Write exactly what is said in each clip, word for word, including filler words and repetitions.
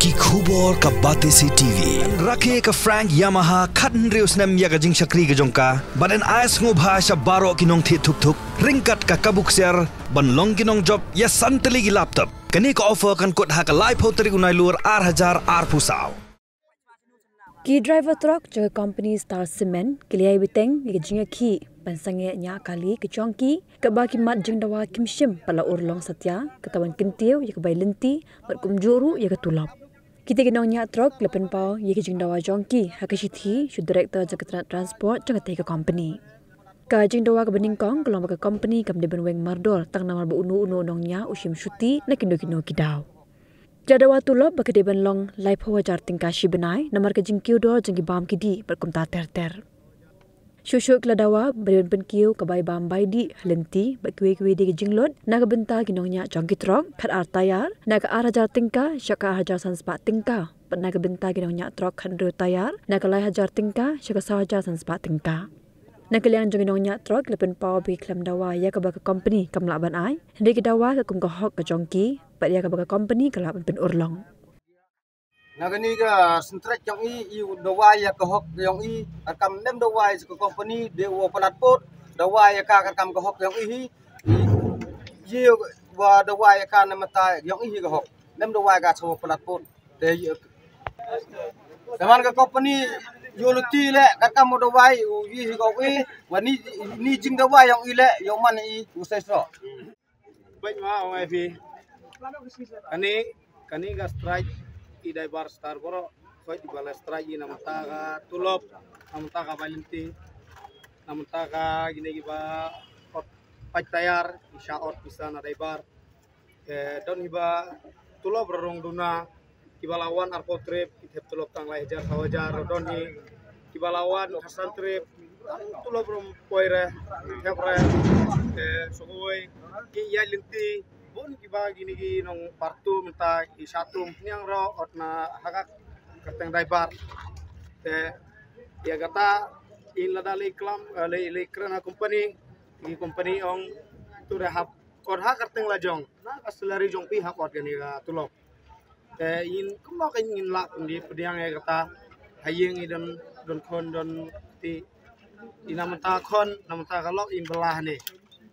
Ki khubor ka Batesi T V. Rakhe ka Frank Yamaha khathynriew snem ïa ka jingshakri ka jong ka. Bad yn ai sngewbha sha baroh ki nongthied thuk thuk ryngkat ka kabu ksiar ban long ki nongjop ïa san tylli ki laptop. Kane ka offer kan kut ha ka laiphew tarik u Nailur ar hajar arphew saw. Ki driver truck jong ka company Star Cement ki la ïai bteng ïa ka jingïakhih ban sangeh ñiah kali ka jong ki, kaba ki mat jingdawa kim shym pat la urlong satia, kata ban kyntiew ïa ka bai lynti bad kumjuh ruh ïa ka tulop. Kita ki nongñiah truck la pynpaw ïa ka jingdawa jong ki ha ka shithi sha u director jong ka tnat transport jong katei ka company. Ka jingdawa kaba nyngkong ka long ba ka company kam dei ban weng mardor tang namar ba uno uno u nongñiah u shim shuti na kino kino ki daw. Ki la dawa tulop ba ka dei ban long laiphew hajar tyngka shi bnai namar ka jingkiew dor jong ki bam ki dih bad kumta ter ter. Shuh shuh ki la dawa ba dei ban pynkiew ka bai bam bai dih ha lynti bad kiwei kiwei de ki jinglut na ka bynta ki nongñiah jong ki truck, khatar tayar na ka ar hajar tyngka sha ka ar hajar san spah tyngka, bad na ka bynta ki nongñiah truck khathynriew tayar na ka lai hajar tyngka sha ka saw hajar san spah tyngka. Na ka liang jong ki nongñiah truck la pynpaw ba ki khlem dawa ïa kaba ka company kam lah ban ai, hynrei ki dawa ka kum ka hok ka jong ki bad ïa kaba ka company ka lah ban pynurlong. Na kane ka synstret jong i, i dawa ïa ka hok jong i, ar kam nem dawa ïa ka company de u palat put, dawa ïa ka, ar kam ka hok jong i hi. I wa dawa ïa ka na mata jong i hi ka hok. Nem dawa ïa ka sa u palat put. Te i, te man ka company ïoh luti le, ar kam u dawa i u i hi ka hok i, wa ni, ni jingdawa jong i le ïoh man i u sai so. Bad ma ong ai phi. Kane, kane ka strike i dai bar star boro. Khoi di bala strike i na mata ka tulop, na mata ka bai lynti, na mata ka gine ki ba ot pait tayar, i sha ot pisa na dai bar. Eh, don hi ba tulop rarong duna, kiba la wan arphew trip ki thep tulop tang lai hajar saw hajar, don hi kiba la wan khatsan trip tulop rum poi re, thep re, eh, sokoi ki ïa lynti, bun kiba gini ki nong partu mynta ki shatum niang ro ot na hakak kateng dai bar. Te ïa kata in lada lei klam, eh, lei, lei kren ha company, ki company ong tu re hap kot ha kateng la jong na ka salary jong pi hap kot kani ka tulop. Te in kumba ka in la kundi pdiang e kata ha ïing i don, don khon don ti, i na mata khon na mata ka lok in belah ne,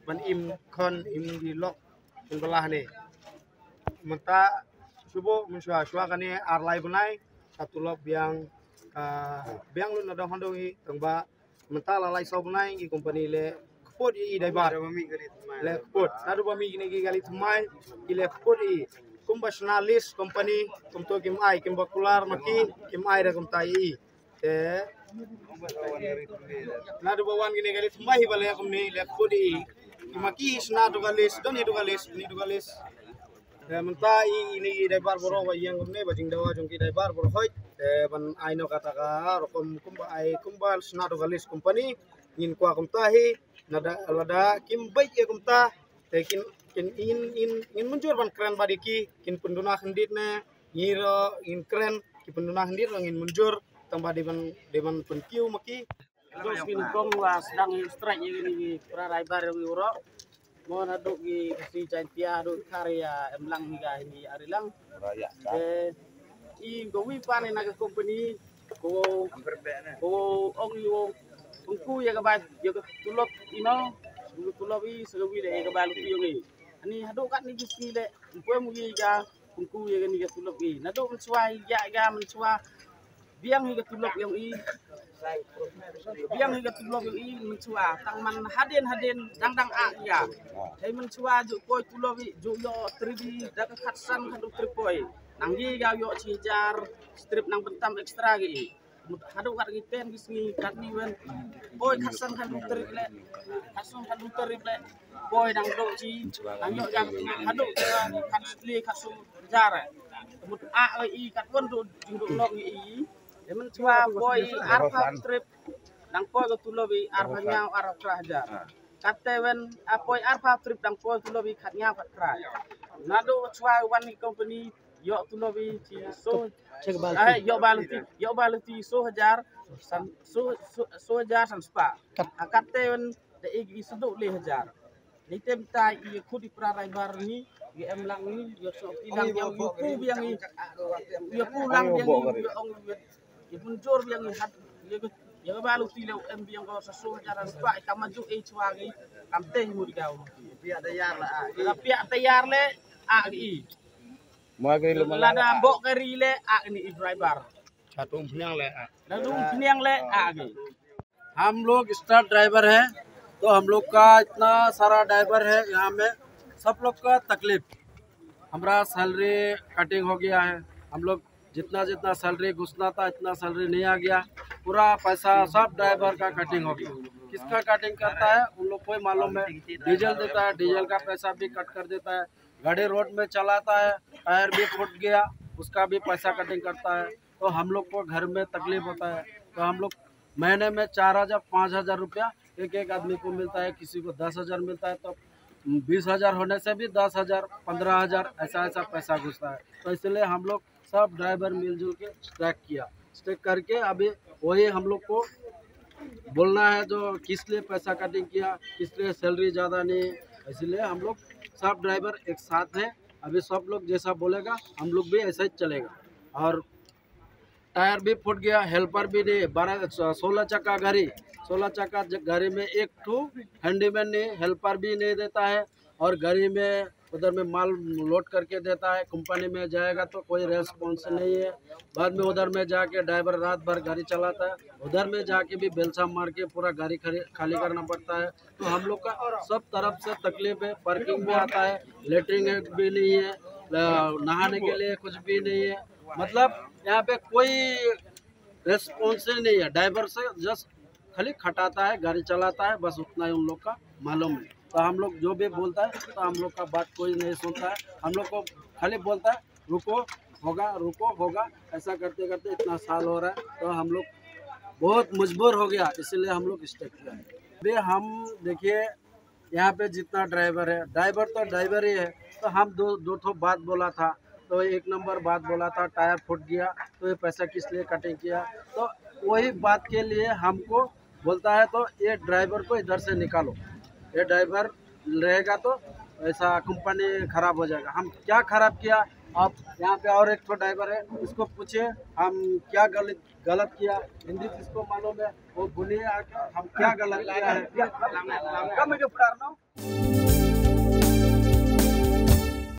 ban im khon im di lok in belah ne. Mata subo mun shwa shwa kane ar lai bnai ka tulop biang, ka biang lut na dong handong i tang ba mynta la lai saw bnai ki company le kput i dai bar. Le kput. Nadu ba mi kine ki kali thymmai ki le kput i. Kumba shna list company kumto kim ai, kim ba kular ma ki, kim ai da kumta i. Te nadu ba wan kine kali thymmai hi ba le company le kput i. Ki ma ki shna to ka list, don i to ka list, ni to ka list. Eh, mynta i, ini i dai bar boro wa ïeng kumne ba jingdawa jong ki dai bar boro hoi. Eh, ban ai no kata ka rukom kumba ai kumba shna to ka list company. Ngin kwah kumta hi, nada lada kim bait ïa kumta. Te kin, kin in, in, ngin mynjur ban kren bad ïa ki, kin pynduna khyndiat ne, ngi ro ngin kren, ki pynduna khyndiat ro ngin mynjur, tang ba dei ban, dei ban pynkiew ma ki. Dos ki nyngkong wa sdang ïa strike ïa kine ki para raibar ïa ngi uro. Mo naduh ki Khasi Jaintia haduh Khar ïa em lang hi ka hi ni ari lang. Te i ko wi pan ïa na ka company ko, ko ong ïa ko pynku ïa ka bai ïa ka tulop i no. Ko tulop i sa ka wi le ïa ka bai luti ïa ngi. Ani haduh kat ni ki sngi le pynku ïa ka pynku ïa kani ka tulop i. Naduh mynshuwa ïa ka mynshuwa biang hi ka tulop ïong i. Biang hi ka tulop ïong i mynshuwa. Tang man hadien hadien dang dang a ïa. Hei mynshuwa ju poi tulop i, ju ïoh trip i da ka khatsan haduh trip poi. Nang i ka ïoh shi hajar, trip nang byntam extra ki i. Mut haduh kat ki ten ki sngi kat ni wen. Poi khatsan haduh trip le. Khatsan haduh trip le. Poi dang doh chi, dang ïoh jang haduh, eh, khat sli khat sum jar. Mut a oi i kat wan doh jingdoh long i. Te mynshuwa poi arphew trip dang poi ka tulop i arphew hynñiew arphew phra hajar. Kat te wen a poi arphew trip dang poi tulop i khat hynñiew khat phra. Naduh shuwa wan i company ïoh tulop i chi so, eh, ïoh balti, ïoh balti so hajar, san, so, so, so hajar san spah. A kat te wen da i, i sduk le hajar. Ni tem ta i khut i pra raibar ni, Ïa em lang ni, ïa sop i lang, ïa pu biang i, ïa pu lang biang i, ïa ong ïa, ïa pun jor biang i hat, ïa ka, ïa ka balu ti leu em biang ko sa so hajar spah, i kam maju e chwa ngi, kam teh mu di kau. Piak tayar le, a i. Lada bok kari le, a ni i driver. Chatung pniang le, a. Lalu pniang le, a ngi. हम लोग स्टाफ ड्राइवर हैं, तो हम लोग का इतना सारा ड्राइवर है यहाँ में, सब लोग का तकलीफ। हमारा सैलरी कटिंग हो गया है, हम लोग जितना जितना सैलरी घुसना था इतना सैलरी नहीं आ गया, पूरा पैसा सब ड्राइवर का कटिंग हो गया। किसका कटिंग करता है उन लोग को ही मालूम है। डीजल देता है, डीजल का पैसा भी कट कर देता है। गाड़ी रोड में चलाता है, टायर भी फूट गया, उसका भी पैसा कटिंग करता है। तो हम लोग को घर में तकलीफ होता है, तो हम लोग महीने में चार हजार पाँच हजार रुपया एक एक आदमी को मिलता है। किसी को दस हजार मिलता है, तो बीस हजार होने से भी दस हजार, पन्द्रह हजार, ऐसा ऐसा पैसा घुसता है। तो इसलिए हम लोग सब ड्राइवर मिलजुल के स्ट्राइक किया। स्ट्राइक करके अभी वही हम लोग को बोलना है जो किस लिए पैसा कटिंग किया, किस लिए सैलरी ज़्यादा नहीं है। इसलिए हम लोग सब ड्राइवर एक साथ हैं। अभी सब लोग जैसा बोलेगा हम लोग भी ऐसा ही चलेगा। और टायर भी फूट गया, हेल्पर भी नहीं, बारह, सोलह चक्का गाड़ी, सोलह चक्का ज-, गाड़ी में एक ठो हैंडीमैन नहीं, हेल्पर भी नहीं देता है। और गाड़ी में उधर में माल लोड करके देता है, कंपनी में जाएगा तो कोई रेस्पॉन्स नहीं है। बाद में उधर में जाके ड्राइवर रात भर गाड़ी चलाता है, उधर में जाके भी बेलचा मार के पूरा गाड़ी खाली, खाली करना पड़ता है। तो हम लोग का सब तरफ से तकलीफ है, पार्किंग में आता है, लेटरिन भी नहीं है, अ, नहाने के लिए कुछ भी नहीं है। मतलब यहाँ पे कोई रेस्पॉन्स ही नहीं है। ड्राइवर से जस्ट खाली खटाता है, गाड़ी चलाता है, बस उतना ही उन लोग का मालूम है। तो हम लोग जो भी बोलता है तो हम लोग का बात कोई नहीं सुनता है। हम लोग को खाली बोलता है, "रुको, होगा, रुको, होगा।" ऐसा करते करते इतना साल हो रहा है, तो हम लोग बहुत मजबूर हो गया, इसीलिए हम लोग स्ट्राइक किया है। अभी हम देखिए, यहाँ पे जितना ड्राइवर है, ड्राइवर तो ड्राइवर ही है। तो हम दो दो ठो बात बोला था, तो एक नंबर बात बोला था, टायर फूट गया तो ये पैसा किस लिए कटिंग किया, तो वही बात के लिए हमको बोलता है, तो ये ड्राइवर को इधर से निकालो, ये ड्राइवर रहेगा तो ऐसा कंपनी खराब हो जाएगा। हम क्या खराब किया? आप यहाँ पे और एक ठो ड्राइवर है, उसको पूछिए हम क्या गलत गलत किया। हिंदी जिसको मालूम है वो बोलिए आके हम क्या गलत किया है।